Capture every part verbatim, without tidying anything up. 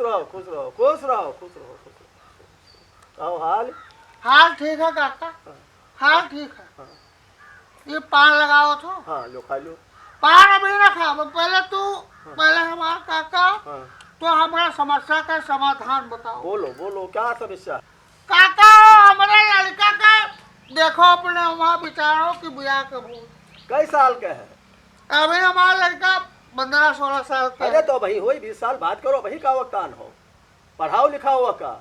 रहो, खुश रहो, खुश रहो, खुश रहो, खुश रहो। आओ हाल। हाल ठीक है काका, हाँ। हाल ठीक है। हाँ। ये पान लगाओ तो। हाँ, लो, खा लो। पान अभी ना खाओ, पहले तू, हाँ। पहले हमार काका, हाँ। तो हमारा समस्या का समाधान बताओ। बोलो, बोलो, क्या समस्या है? काका, हमरे लड़का का देखो, अपने वहाँ विचारो कि बियाह कब हो। कई साल का है? अभी हमारा लड़का पन्द्रह सोलह साल का अरे है। तो वही होई, बीस साल बाद करो, वही का वक्तान हो। पढ़ाओ लिखाओ का,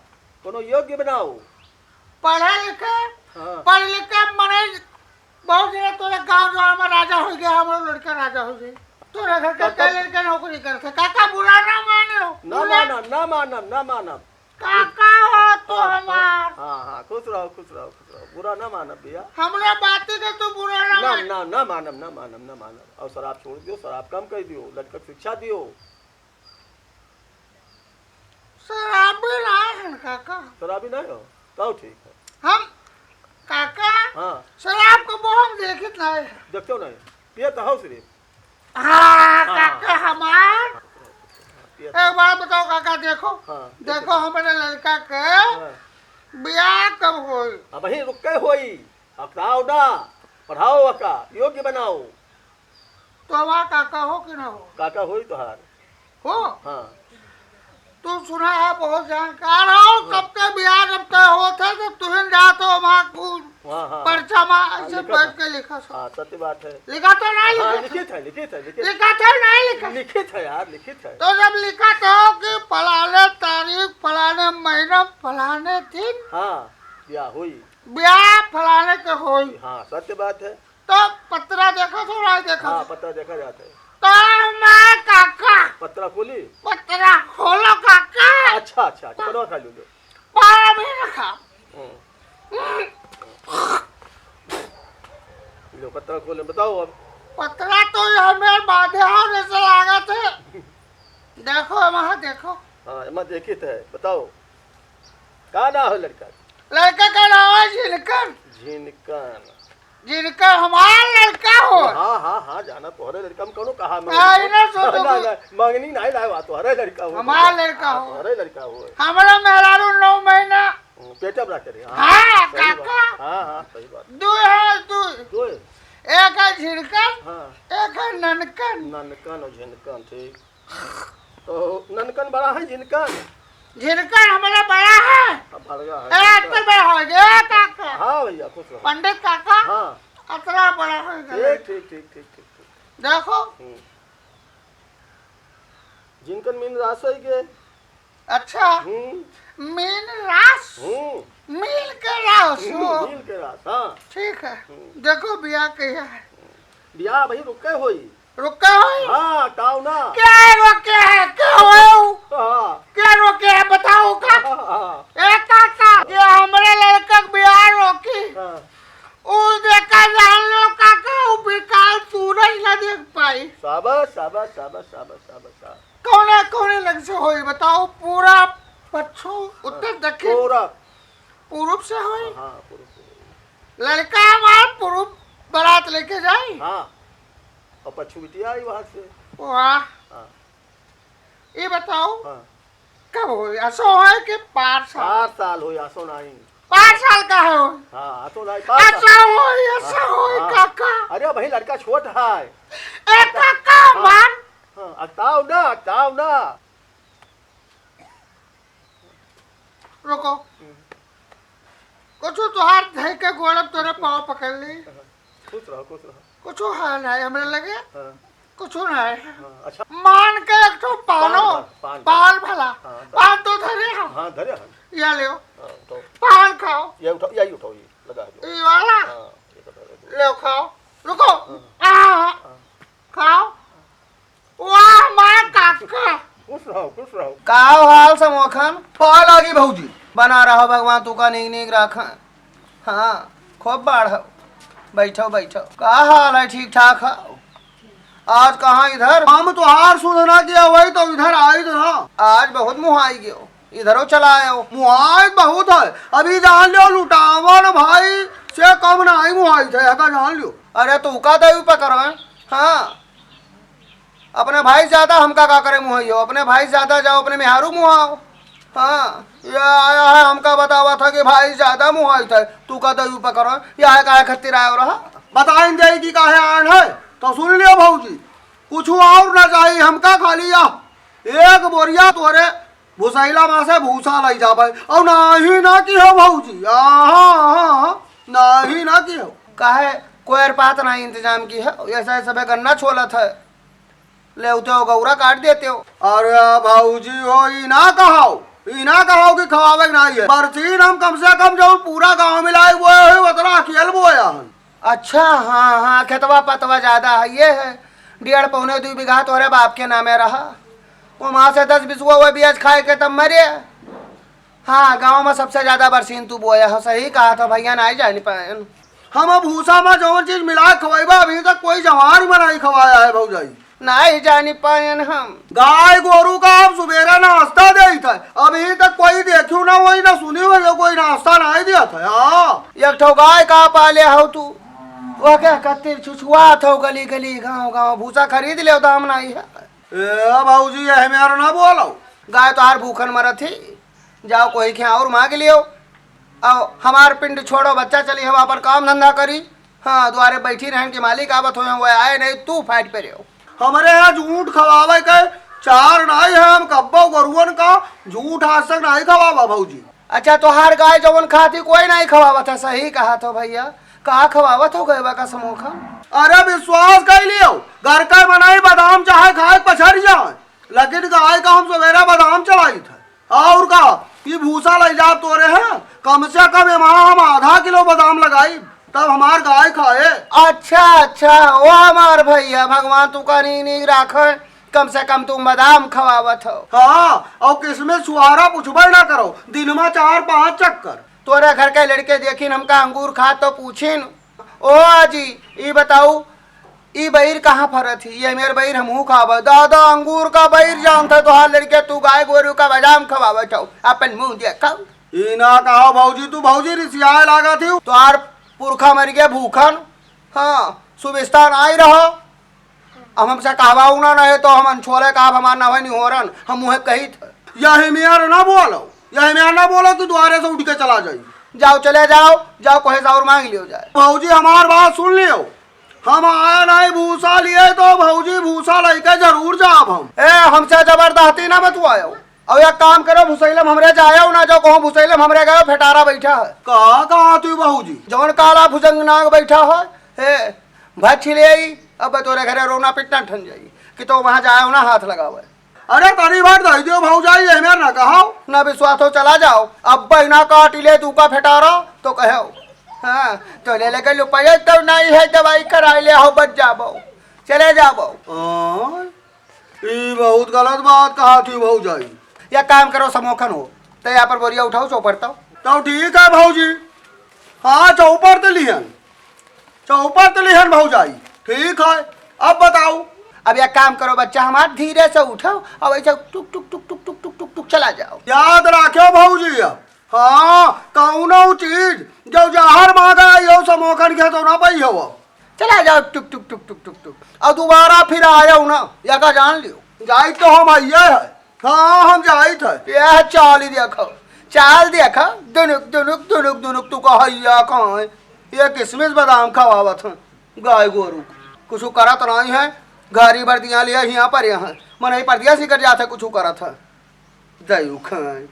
कोनो योग्य बनाओ। पढ़े लिखे, हाँ। पढ़ लिख के मने बहुत जगह तोरे गाँव जवार में राजा हो गया, हमरो लड़का राजा हो गए। तोरे घर के तब, कई तब लड़के नौकरी करते, काका बुरा ना माने हो, ना बुरा। मानब, ना मानब, ना मानब। काका हो तो हाँ, हमार। हाँ, हाँ, खुश रहो, खुश रहो, खुश रहो, बुरा ना मानब भैया। हमरा बात के तू बुरा ना ना, मान। ना, ना मानब, ना मानब, ना मानब। और शराब छोड़ दियो, शराब कम कर दियो, लड़का के शिक्षा दियो। शराबी ना है काका। शराबी ना हो? तब ठीक है। हम काका, हाँ। शराब को बहुत देखित ना है। देखते हो नहीं? पिए तो हो सिर्फ। हाँ, हाँ। काका हमार। पिए तो एक बात बताओ काका, देखो, हाँ, देखो। देखो हमारे लड़का के हाँ। बियाह कब होई? अब वहीं रुक के होई। अकड़ाओ ना, पढ़ाओ का, योग्य बनाओ। तो हमार काका हो कि ना हो? काका होई तोहार। हो? हाँ। तू सुना है, बहुत जानकार हो, हाँ। कब के बियाह जब तय होत है, तो तुहिन जात हो वहाँ कुल हाँ, हाँ, पर्चा हाँ। मा हाँ, ऐसे लिखा बैठ था। के लिखा सब। हाँ, सत्य बात है। लिखा तो नहीं हाँ, लिखा? लिखित है, लिखित है, लिखित। लिखा था नहीं लिखा? लिखित है यार, लिखित है। तो जब लिखा तो कि फलाने तारीख, फलाने महीना, फलाने दिन हाँ, बियाह हुई। बियाह फलाने के होई। हाँ, सत्य बात है। तो पत्रा देखा तो नहीं देखा हाँ, तो? पत्रा देखा जाता है। तो मैं काका। पत्रा खोली? पत्रा खोलो काका। अच्छा, अच्छा, अच्छा, पत्रा खा लो, लो। पारा भी रखा। हम्म। लो, पत्रा खोले, बताओ अब। पत्रा तो ये हमें बांधे हो जैसे लागत है। देखो, वहाँ देखो। हाँ, एमा देखित है, बताओ। का नाम है लड़का? लड़का का नाम है झिनकन। झिनकन। झिनकन हमार लड़का हो। हाँ, हाँ, हाँ, जाना तोहरे लड़का में कौनो कहा हाँ, मंगनी। इन्हें सोचो ना, कि ना, मंगनी नहीं लाए, तोहरे लड़का हो। हमार लड़का हाँ, हो। तोहरे लड़का हो। हमारा मेहरारू नौ महीना हम्म, पेट में रखे रहे। हाँ, हाँ, सही बात। काका। हाँ, हाँ, सही बात। दो है, दो। दो है? एक है झिनकन, हाँ। एक है ननकन। ननकन और झिनकन, ठीक। तो ननकन बड़ा है, झिनकन? झिनकन हमारा बड़ा है। अब बड़का है, ए, झिनकन। अतने बड़ा हो गया, काका। हाँ भैया, खुश रहो। पंडित काका, हाँ। अतरा बड़ा हो गया। ठीक, ठीक, ठीक, ठीक, ठीक, ठीक। देखो। हम्म। झिनकन मीन रास होई गए। अच्छा। हम्म। मीन रास? हम्म। मीन के रास हम्म, हो। मीन के रास, हाँ। ठीक है। हम्म। देखो बियाह कहिया है। बियाह भाई रुके होई। रुके होई? हाँ, ताऊ ना। क्या रोके है? क्या हो? हाँ। क्या रोके है? बताओ का? हाँ, हाँ। ए काका, ये हमरे लड़का के बियाह रोकी। हाँ। उ देखा जान लो काका, उ बिकाल सूरज ना देख पाई। शाबाश, शाबाश, शाबाश, शाबाश, शाबाश, शाबाश। कौने, कौने लग से होई बताओ? पूरा पच्छू, उत्तर, हाँ, दक्षिण? पूरा। पूरब से होई? हाँ, हाँ, पूरब से होई। लड़का हमार पूरब बारात लेके जाई? हाँ, और पच्छू बिटिया आई वहाँ से। वाह। हाँ। ये बताओ, हाँ। कब होई? असो होई कि पाँच साल? पाँच साल होई, असो नहीं। पाँच साल का होई? हाँ, असो नहीं, पाँच साल। असो होई, असो हाँ, होई, हाँ। काका। अरे भाई, लड़का छोट है। ए, काका, हाँ। मान। हाँ, अकताओ ना, अकताओ ना। रुको। हम्म। कुछ तोहार धई के गोड़ अब तोरे पाँव पकड़ ली। खुश रहो, खुश रहो। कुछ हाल है हमरे लगे? हाँ। कुछ ना है। हाँ, अच्छा। मान के एक ठो पानो, पान, पान, पान। पान भला। हाँ, तो पान तो धरे हम। हाँ, धरे हम। या लेओ। हाँ, तो पान खाओ। ये उठाओ, यही उठाओ, ये लगा दो। ये वाला? हाँ, ये तो धरे दो। लेओ खाओ। रुको। हाँ। आ, हाँ। खाओ। वाह, माँ काका। खुश रहो, खुश रहो। का हाल समोखन? पाँव लागी भौजी। बना रहो भगवान, तू का नीक नीक राखा। हाँ, खूब बाढ़ो। बैठो, बैठो। का हाल है? ठीक ठाक है? आज कहाँ इधर? हम तोहार सुधना किया वही तो इधर आई तो ना। आज बहुत मुहाई गयो। इधरो चला आयो। मुहाई बहुत है। अभी जान लो लुटावन भाई से कम ना आई मुहाई थे, हका जान लो। अरे तू का दही पकड़वे? हाँ। अपने भाई ज्यादा हमका का करे मुहाई हो? अपने भाई ज्यादा जाओ, अपने मेहारू मुहाओ। हाँ, ये आया है हमका बतावा था कि भाई ज्यादा मुहाई था, तू का दयू पकड़ो, ये आए काहे खातिर आयो रहा? बताइन जाई कि काहे आन है, तो सुन लियो भौजी, कुछ और ना चाहिए हमका, खाली या एक बोरिया तोरे भुसैला मा से भूसा लई जाबे। और नाही ना की हो भौजी, आहा, आहा, नाही ना की हो। काहे कोयर पात ना इंतजाम की है, ऐसा सबे गन्ना छोलत है। ले उते हो गौरा काट देते हो। अरे भौजी हो, ई ना कहो, ई ना कहो कि खवावे के नाही है। बरसीन हम कम से कम जौन पूरा गाँव मिलाए बोए है, उतना अकेल बोया हन। अच्छा, हाँ, हाँ, खेतवा पतवा ज्यादा है, ये है। डेढ़ पौने दुई बीघा तोरे बाप के नामे रहा। वो माँ से दस बिसुआ वो बियाज खाए के तब मरे। हाँ, गाँव मा सबसे ज्यादा बरसीन तू बोया हो, सही कहा था भैया, नाही जानी पायन। हम अब भूसा मा जौन चीज मिला खवाइबा, अभी तक कोई जवान मा नाही खवाया है भौजाई। नाही जानी पायन हम। गाय गोरू का हम सुबेरे नाश्ता देइत है, अभी तक कोई देखियो ना, वही ना सुनी हुई, कोई नाश्ता नाही दिया था। हाँ। एक ठो गाय का पाले हो तू, वो क्या कत्तिर छुछुआत हो गली गली गाँव गाँव, भूसा खरीद ले, दाम नाही है। ए भौजी, यह मेरा ना बोलो। गाय तोहार भूखन मरत ही, जाओ कोई के और मांग लियो। और हमार पिंड छोड़ो, बच्चा चली, हम अपन काम धंधा करी। हाँ, द्वारे बैठी रहन के मालिक आवत हो, वो आए नहीं, तू फाइट पे रहो। हमरे यहाँ झूठ खवावे के चार नाही है, हम कब्बो गोरुअन का झूठ आज तक नाही खवावा भौजी। अच्छा, तोहार गाय जवन खाती कोई नाही खवावत है, सही कहा तो भैया, का खवावत हो गए का समोखा? अरे विश्वास कर लियो, घर का मनई बादाम चाहे खाए पछड़ जाए, लेकिन गाय का हम सवेरे बादाम चलाइत है। और का, ये भूसा लई जा तोरे है, कम से कम एमा हम आधा किलो बादाम लगाई, तब हमार गाय खाए। अच्छा, अच्छा, ओ हमार भैया, भगवान तू का नीक नीक राखे, कम से कम तू बादाम खवावत हो। हाँ, और किसमें छुहारा पूछबे ना करो, दिन मा चार पाँच चक्कर। तोरे घर के लड़के देखिन हमका अंगूर खात तो पूछिन, "ओ आजी, ई बताऊ, ई बईर कहाँ फरत ही? ये मेर बईर हमहू खाबे।" दादा, अंगूर का बईर जानत है तोहार लड़के, तू गाय गोरू का बादाम खवावत हो, अपन मुँह देखो। ई ना कहो भौजी, तू भौजी रिसियाए लागत ही। तोहार पुरखा मर गए भूखन, हाँ, सुविस्ता नाही रहो। अब हमसे कहवाऊ ना, नहीं तो हम अनछोले का, अब हमार ना होए निहोरन, हम मुँहे कही थे। यही मेर ना बोलो, यही मेर ना बोलो कि द्वारे से उठ के चला जाई। जाओ, चले जाओ, जाओ, कोहे से और मांग लियो जाए। भौजी, हमार बात सुन लियो, हम आया नाही भूसा लिए, तो भौजी भूसा लेके जरूर जाब हम। ए, हमसे जबरदस्ती ना बतवायो। अब एक काम करो, भुसैलम हमरे जायो ना, जो कहूँ भुसैलम हमरे गयो, फेटारा बैठा है। कहाँ, कहाँ तू भौजी? जौन काला भुजंग नाग बैठा है, हे, भछ ले आई, अब तोरे घरे रोना पिटना ठन जाई कि तो वहाँ जायो ना हाथ लगावे। अरे तनी भर दई दियो भौजाई, एमे ना कहो। ना विश्वास हो चला जाओ, अब बहिना काटी ले तू का फेटारा तो कहो। हाँ, तो ले लेके लुपाया तो नाही है, दवाई कराई ले हो, बच जाबो, चले जाबो। हाँ, ई बहुत गलत बात कहा थी भौजाई। या काम करो समोखन हो, तो यहाँ पर बोरिया उठाओ, चौपड़ तो। तो ठीक है भौजी, हाँ चौपड़ तो लिहन, चौपड़ तो लिहन भौजाई, ठीक है। अब बताओ। अब या काम करो बच्चा हमार, धीरे से उठाओ और ऐसे टुक टुक टुक टुक टुक टुक टुक चला जाओ। याद रखो भौजी, अब हाँ कौनो चीज जो जहर मांगा यो समोखन के तो ना पई हो। चला जाओ टुक टुक टुक टुक टुक टुक, और दोबारा फिर आयो ना, या का जान लियो। जाई तो हम आइए है। हाँ, हम जाइत है। यह चाल ही देखो, चाल देखो, दुनुक, दुनुक, दुनुक, दुनुक, तू कहैया कहाँ है? ये किशमिश बादाम खवावत हैं गाय गोरू। कुछ करत नहीं है, गाड़ी बर्दियाँ लिया हियाँ पर यहाँ। मनई परदेस निकल जात है, कुछ करत है। दयू खाए।